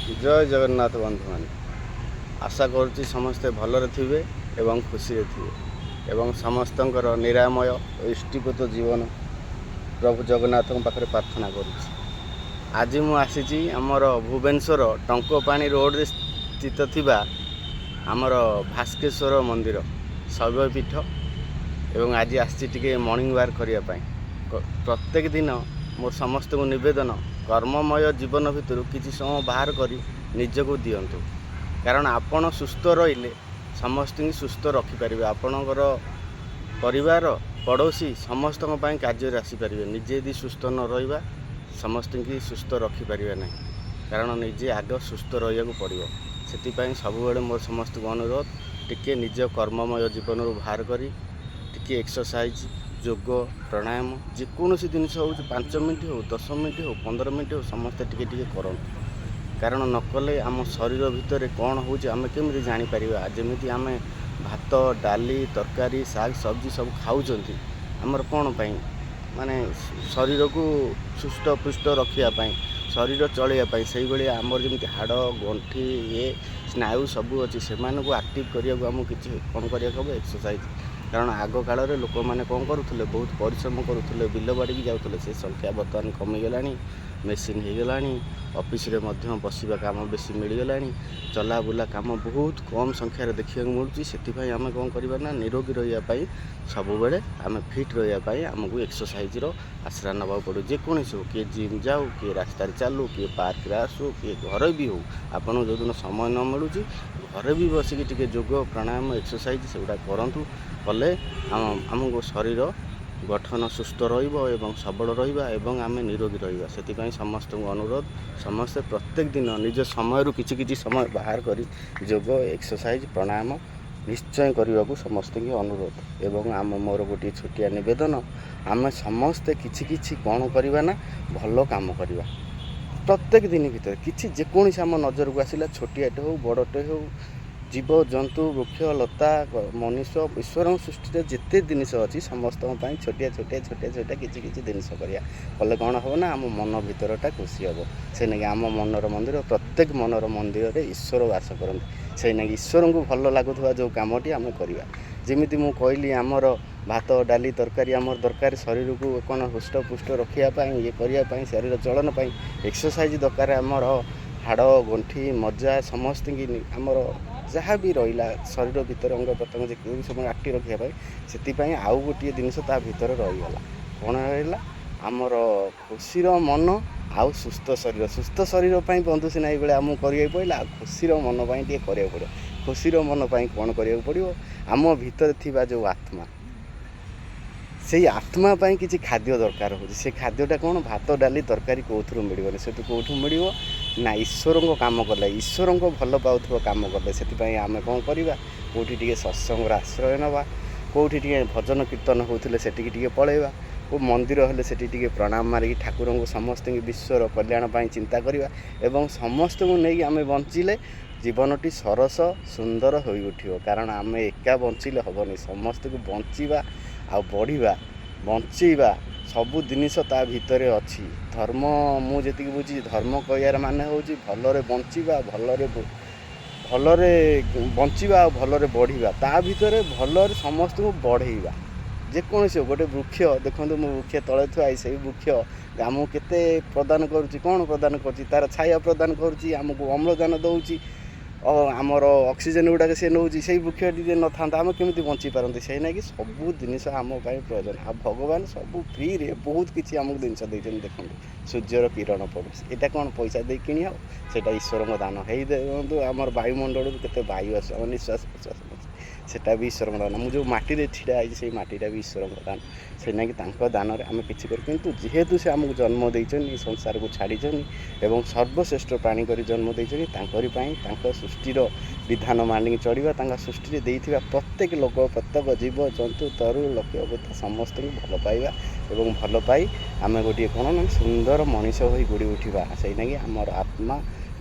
ଜୟ ଜଗନ୍ନାଥ ବନ୍ଧୁମାନେ, ଆଶା କରୁଛି ସମସ୍ତେ ଭଲରେ ଥିବେ ଏବଂ ଖୁସିରେ ଥିବେ ଏବଂ ସମସ୍ତଙ୍କର ନିରାମୟ ଓ ଇଷ୍ଟିକୃତ ଜୀବନ ପ୍ରଭୁ ଜଗନ୍ନାଥଙ୍କ ପାଖରେ ପ୍ରାର୍ଥନା କରୁଛି। ଆଜି ମୁଁ ଆସିଛି ଆମର ଭୁବନେଶ୍ୱର ଟଙ୍କପାଣି ରୋଡ଼ରେ ସ୍ଥିତ ଥିବା ଆମର ଭାସ୍କେଶ୍ୱର ମନ୍ଦିର, ଶୈବପୀଠ, ଏବଂ ଆଜି ଆସିଛି ଟିକେ ମର୍ଣ୍ଣିଂ ୱାକ୍ କରିବା ପାଇଁ। ପ୍ରତ୍ୟେକ ଦିନ ମୋର ସମସ୍ତଙ୍କୁ ନିବେଦନ, କର୍ମମୟ ଜୀବନ ଭିତରୁ କିଛି ସମୟ ବାହାର କରି ନିଜକୁ ଦିଅନ୍ତୁ, କାରଣ ଆପଣ ସୁସ୍ଥ ରହିଲେ ସମସ୍ତଙ୍କୁ ସୁସ୍ଥ ରଖିପାରିବେ। ଆପଣଙ୍କର ପରିବାର, ପଡ଼ୋଶୀ ସମସ୍ତଙ୍କ ପାଇଁ କାର୍ଯ୍ୟରେ ଆସିପାରିବେ। ନିଜେ ଯଦି ସୁସ୍ଥ ନ ରହିବା, ସମସ୍ତଙ୍କୁ ସୁସ୍ଥ ରଖିପାରିବେ ନାହିଁ, କାରଣ ନିଜେ ଆଗ ସୁସ୍ଥ ରହିବାକୁ ପଡ଼ିବ। ସେଥିପାଇଁ ସବୁବେଳେ ମୋର ସମସ୍ତଙ୍କୁ ଅନୁରୋଧ, ଟିକେ ନିଜ କର୍ମମୟ ଜୀବନରୁ ବାହାର କରି ଟିକେ ଏକ୍ସରସାଇଜ୍, ଯୋଗ, ପ୍ରାଣାୟାମ, ଯେକୌଣସି ଜିନିଷ ହେଉଛି, 5 ମିନିଟ୍ ହେଉ, 10 ମିନିଟ୍ ହେଉ, 15 ମିନିଟ୍ ହେଉ, ସମସ୍ତେ ଟିକେ ଟିକେ କରନ୍ତୁ। କାରଣ ନ କଲେ ଆମ ଶରୀର ଭିତରେ କ'ଣ ହେଉଛି ଆମେ କେମିତି ଜାଣିପାରିବା? ଯେମିତି ଆମେ ଭାତ, ଡାଲି, ତରକାରୀ, ଶାଗ, ସବଜି ସବୁ ଖାଉଛନ୍ତି, ଆମର କ'ଣ ପାଇଁ? ମାନେ ଶରୀରକୁ ସୁସ୍ଥ ପୁଷ୍ଟ ରଖିବା ପାଇଁ, ଶରୀର ଚଳେଇବା ପାଇଁ। ସେଇଭଳି ଆମର ଯେମିତି ହାଡ଼, ଗଣ୍ଠି, ଇଏ ସ୍ନାୟୁ ସବୁ ଅଛି, ସେମାନଙ୍କୁ ଆକ୍ଟିଭ୍ କରିବାକୁ ଆମକୁ କିଛି କ'ଣ କରିବାକୁ ହେବ? ଏକ୍ସରସାଇଜ୍। କାରଣ ଆଗ କାଳରେ ଲୋକମାନେ କ'ଣ କରୁଥିଲେ? ବହୁତ ପରିଶ୍ରମ କରୁଥିଲେ, ବିଲ ବାଡ଼ିକି ଯାଉଥିଲେ। ସେ ସଂଖ୍ୟା ବର୍ତ୍ତମାନ କମିଗଲାଣି, ମେସିନ୍ ହେଇଗଲାଣି, ଅଫିସରେ ମଧ୍ୟ ବସିବା କାମ ବେଶୀ ମିଳିଗଲାଣି, ଚଲାବୁଲା କାମ ବହୁତ କମ୍ ସଂଖ୍ୟାରେ ଦେଖିବାକୁ ମିଳୁଛି। ସେଥିପାଇଁ ଆମେ କ'ଣ କରିବା ନା, ନିରୋଗୀ ରହିବା ପାଇଁ, ସବୁବେଳେ ଆମେ ଫିଟ୍ ରହିବା ପାଇଁ ଆମକୁ ଏକ୍ସରସାଇଜ୍ର ଆଶ୍ରା ନେବାକୁ ପଡ଼ିବ। ଯେକୌଣସି ହଉ, କିଏ ଜିମ୍ ଯାଉ, କିଏ ରାସ୍ତାରେ ଚାଲୁ, କିଏ ପାର୍କରେ ଆସୁ, କିଏ ଘରେ ବି ହଉ, ଆପଣଙ୍କୁ ଯେଉଁଦିନ ସମୟ ନ ମିଳୁଛି, ଘରେ ବି ବସିକି ଟିକେ ଯୋଗ, ପ୍ରାଣାୟାମ, ଏକ୍ସରସାଇଜ୍ ସେଗୁଡ଼ା କରନ୍ତୁ। କଲେ ଆମକୁ ଶରୀର ଗଠନ ସୁସ୍ଥ ରହିବ ଏବଂ ସବଳ ରହିବା ଏବଂ ଆମେ ନିରୋଗୀ ରହିବା। ସେଥିପାଇଁ ସମସ୍ତଙ୍କୁ ଅନୁରୋଧ, ସମସ୍ତେ ପ୍ରତ୍ୟେକ ଦିନ ନିଜ ସମୟରୁ କିଛି କିଛି ସମୟ ବାହାର କରି ଯୋଗ, ଏକ୍ସରସାଇଜ୍, ପ୍ରାଣାୟାମ ନିଶ୍ଚୟ କରିବାକୁ ସମସ୍ତଙ୍କୁ ଅନୁରୋଧ। ଏବଂ ମୋର ଗୋଟିଏ ଛୋଟିଆ ନିବେଦନ, ଆମେ ସମସ୍ତେ କିଛି କିଛି କ'ଣ କରିବା ନା, ଭଲ କାମ କରିବା ପ୍ରତ୍ୟେକ ଦିନ ଭିତରେ। କିଛି ଯେକୌଣସି ଆମ ନଜରକୁ ଆସିଲା, ଛୋଟିଆଟେ ହେଉ, ବଡ଼ଟେ ହେଉ, ଜୀବ, ଜନ୍ତୁ, ବୃକ୍ଷ, ଲତା, ମନୁଷ୍ୟ, ଈଶ୍ୱରଙ୍କ ସୃଷ୍ଟିରେ ଯେତେ ଜିନିଷ ଅଛି, ସମସ୍ତଙ୍କ ପାଇଁ ଛୋଟିଆ ଛୋଟିଆ ଛୋଟିଆ ଛୋଟିଆ କିଛି କିଛି ଜିନିଷ କରିବା। କଲେ କ'ଣ ହେବ ନା, ଆମ ମନ ଭିତରଟା ଖୁସି ହେବ। ସେଇ ନାଗି ଆମ ମନର ମନ୍ଦିର, ପ୍ରତ୍ୟେକ ମନର ମନ୍ଦିରରେ ଈଶ୍ୱର ବାସ କରନ୍ତି। ସେଇ ନାଗି ଈଶ୍ୱରଙ୍କୁ ଭଲ ଲାଗୁଥିବା ଯେଉଁ କାମଟି ଆମେ କରିବା। ଯେମିତି ମୁଁ କହିଲି, ଆମର ଭାତ, ଡାଲି, ତରକାରୀ ଆମର ଦରକାର ଶରୀରକୁ କ'ଣ ହୃଷ୍ଟପୁଷ୍ଟ ରଖିବା ପାଇଁ, ଇଏ କରିବା ପାଇଁ, ଶରୀର ଚଳନ ପାଇଁ। ଏକ୍ସରସାଇଜ୍ ଦରକାର ଆମର ହାଡ଼, ଗଣ୍ଠି, ମଜା ସମସ୍ତଙ୍କୁ, ଆମର ଯାହା ବି ରହିଲା ଶରୀର ଭିତରେ ଅଙ୍ଗ ପ୍ରତ୍ୟଙ୍ଗ ଯେକୌଣସି ସବୁ ଆକ୍ଟିଭ୍ ରଖିବା ପାଇଁ। ସେଥିପାଇଁ ଆଉ ଗୋଟିଏ ଜିନିଷ ତା ଭିତରେ ରହିଗଲା। କ'ଣ ରହିଲା? ଆମର ଖୁସିର ମନ ଆଉ ସୁସ୍ଥ ଶରୀର। ସୁସ୍ଥ ଶରୀର ପାଇଁ ବନ୍ଧୁ ସିନା ଏଇଭଳିଆ ଆମକୁ କରିବାକୁ ପଡ଼ିଲା, ଆଉ ଖୁସିର ମନ ପାଇଁ ଟିକେ କରିବାକୁ ପଡ଼ିବ। ଖୁସିର ମନ ପାଇଁ କ'ଣ କରିବାକୁ ପଡ଼ିବ? ଆମ ଭିତରେ ଥିବା ଯେଉଁ ଆତ୍ମା, ସେଇ ଆତ୍ମା ପାଇଁ କିଛି ଖାଦ୍ୟ ଦରକାର ହେଉଛି। ସେ ଖାଦ୍ୟଟା କ'ଣ? ଭାତ, ଡାଲି, ତରକାରୀ କେଉଁଥିରୁ ମିଳିବନି। ସେଠୁ କେଉଁଠୁ ମିଳିବ ନା, ଈଶ୍ୱରଙ୍କ କାମ କଲେ, ଈଶ୍ୱରଙ୍କ ଭଲ ପାଉଥିବା କାମ କଲେ। ସେଥିପାଇଁ ଆମେ କ'ଣ କରିବା? କେଉଁଠି ଟିକେ ସତ୍ସଙ୍ଗର ଆଶ୍ରୟ ନେବା, କେଉଁଠି ଟିକେ ଭଜନ କୀର୍ତ୍ତନ ହେଉଥିଲେ ସେଠିକି ଟିକେ ପଳେଇବା, କେଉଁ ମନ୍ଦିର ହେଲେ ସେଠି ଟିକେ ପ୍ରଣାମ ମାରିକି ଠାକୁରଙ୍କୁ, ସମସ୍ତଙ୍କୁ ବିଶ୍ୱର କଲ୍ୟାଣ ପାଇଁ ଚିନ୍ତା କରିବା ଏବଂ ସମସ୍ତଙ୍କୁ ନେଇକି ଆମେ ବଞ୍ଚିଲେ ଜୀବନଟି ସରସ ସୁନ୍ଦର ହୋଇ ଉଠିବ। କାରଣ ଆମେ ଏକା ବଞ୍ଚିଲେ ହେବନି, ସମସ୍ତଙ୍କୁ ବଞ୍ଚିବା ଆଉ ବଢ଼ିବା, ବଞ୍ଚେଇବା, ସବୁ ଜିନିଷ ତା ଭିତରେ ଅଛି। ଧର୍ମ ମୁଁ ଯେତିକି ବୁଝିଛି, ଧର୍ମ କହିବାର ମାନେ ହେଉଛି ଭଲରେ ବଞ୍ଚିବା, ଭଲରେ ବଞ୍ଚିବା ଆଉ ଭଲରେ ବଢ଼ିବା, ତା ଭିତରେ ଭଲରେ ସମସ୍ତଙ୍କୁ ବଢ଼େଇବା। ଯେକୌଣସି ହଉ, ଗୋଟେ ବୃକ୍ଷ ଦେଖନ୍ତୁ, ମୁଁ ବୃକ୍ଷ ତଳେ ଥୁଆ ହେଇ, ସେଇ ବୃକ୍ଷ ଆମକୁ କେତେ ପ୍ରଦାନ କରୁଛି? କ'ଣ ପ୍ରଦାନ କରୁଛି? ତା'ର ଛାୟା ପ୍ରଦାନ କରୁଛି, ଆମକୁ ଅମ୍ଳଜାନ ଦେଉଛି, ଆମର ଅକ୍ସିଜେନ୍ ଗୁଡ଼ାକ ସେ ନେଉଛି। ସେଇ ବୃକ୍ଷ ଯଦି ନଥାନ୍ତା, ଆମେ କେମିତି ବଞ୍ଚିପାରନ୍ତେ? ସେଇ ନାଗି ସବୁ ଜିନିଷ ଆମ ପାଇଁ ପ୍ରୟୋଜନ। ଆଉ ଭଗବାନ ସବୁ ଫ୍ରିରେ ବହୁତ କିଛି ଆମକୁ ଜିନିଷ ଦେଇଛନ୍ତି। ଦେଖନ୍ତୁ, ସୂର୍ଯ୍ୟର କିରଣ ପଡ଼ୁଛି, ଏଇଟା କ'ଣ ପଇସା ଦେଇ କିଣି ହେବ? ସେଇଟା ଈଶ୍ୱରଙ୍କ ଦାନ। ହେଇ ଦେଖନ୍ତୁ, ଆମର ବାୟୁମଣ୍ଡଳରୁ କେତେ ବାୟୁ ଆସୁଛି, ଆମ ନିଶ୍ୱାସ ପ୍ରଶ୍ୱାସ ନେଉଛି, ସେଟା ବି ଈଶ୍ୱରଙ୍କ ଦାନ। ମୁଁ ଯେଉଁ ମାଟିରେ ଛିଡ଼ା ହେଇଛି, ସେଇ ମାଟିଟା ବି ଈଶ୍ୱରଙ୍କ ଦାନ। ସେଇ ନାଗି ତାଙ୍କ ଦାନରେ ଆମେ କିଛି କରୁ, କିନ୍ତୁ ଯେହେତୁ ସେ ଆମକୁ ଜନ୍ମ ଦେଇଛନ୍ତି, ସଂସାରକୁ ଛାଡ଼ିଛନ୍ତି ଏବଂ ସର୍ବଶ୍ରେଷ୍ଠ ପ୍ରାଣୀ କରି ଜନ୍ମ ଦେଇଛନ୍ତି, ତାଙ୍କରି ପାଇଁ ତାଙ୍କ ସୃଷ୍ଟିର ବିଧାନ ମାନିକି ଚଳିବା, ତାଙ୍କ ସୃଷ୍ଟିରେ ଦେଇଥିବା ପ୍ରତ୍ୟେକ ଲୋକ, ପ୍ରତ୍ୟେକ ଜୀବ, ଜନ୍ତୁ, ତରୁ, ଲକ୍ଷ୍ୟ, ସମସ୍ତଙ୍କୁ ଭଲ ପାଇବା ଏବଂ ଭଲ ପାଇ ଆମେ ଗୋଟିଏ କ'ଣ ନା ସୁନ୍ଦର ମଣିଷ ହୋଇ ଗଢ଼ି ଉଠିବା। ସେଇ ନାଗି ଆମର ଆତ୍ମା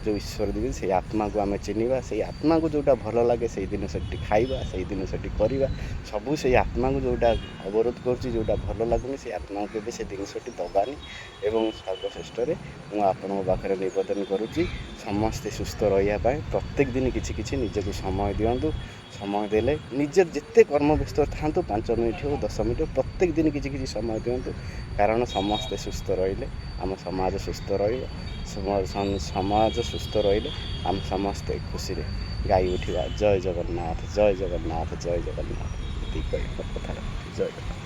ଯେଉଁ ଈଶ୍ୱର ଦେବେ, ସେଇ ଆତ୍ମାକୁ ଆମେ ଚିହ୍ନିବା। ସେଇ ଆତ୍ମାକୁ ଯେଉଁଟା ଭଲ ଲାଗେ, ସେଇ ଜିନିଷଟି ଖାଇବା, ସେଇ ଜିନିଷଟି କରିବା ସବୁ। ସେଇ ଆତ୍ମାକୁ ଯେଉଁଟା ଅବରୋଧ କରୁଛି, ଯେଉଁଟା ଭଲ ଲାଗୁନି, ସେଇ ଆତ୍ମାକୁ କେବେ ସେ ଜିନିଷଟି ଦେବାନି। ଏବଂ ସର୍ବଶ୍ରେଷ୍ଠରେ ମୁଁ ଆପଣଙ୍କ ପାଖରେ ନିବେଦନ କରୁଛି, ସମସ୍ତେ ସୁସ୍ଥ ରହିବା ପାଇଁ ପ୍ରତ୍ୟେକ ଦିନ କିଛି କିଛି ନିଜକୁ ସମୟ ଦିଅନ୍ତୁ। ସମୟ ଦେଲେ ନିଜେ ଯେତେ କର୍ମବ୍ୟସ୍ତ ଥାଆନ୍ତୁ, 5 ମିନିଟ୍ ହେଉ, 10 ମିନିଟ୍ ହେଉ, ପ୍ରତ୍ୟେକ ଦିନ କିଛି କିଛି ସମୟ ଦିଅନ୍ତୁ। କାରଣ ସମସ୍ତେ ସୁସ୍ଥ ରହିଲେ ଆମ ସମାଜ ସୁସ୍ଥ ରହିବ। ସମାଜ ସୁସ୍ଥ ରହିଲେ ଆମେ ସମସ୍ତେ ଖୁସିରେ ଗାଇ ଉଠିବା, ଜୟ ଜଗନ୍ନାଥ, ଜୟ ଜଗନ୍ନାଥ, ଜୟ ଜଗନ୍ନାଥ। ଏତିକି କହି ମୋ କଥା ରଖୁଛି। ଜୟ ଜଗନ୍ନାଥ।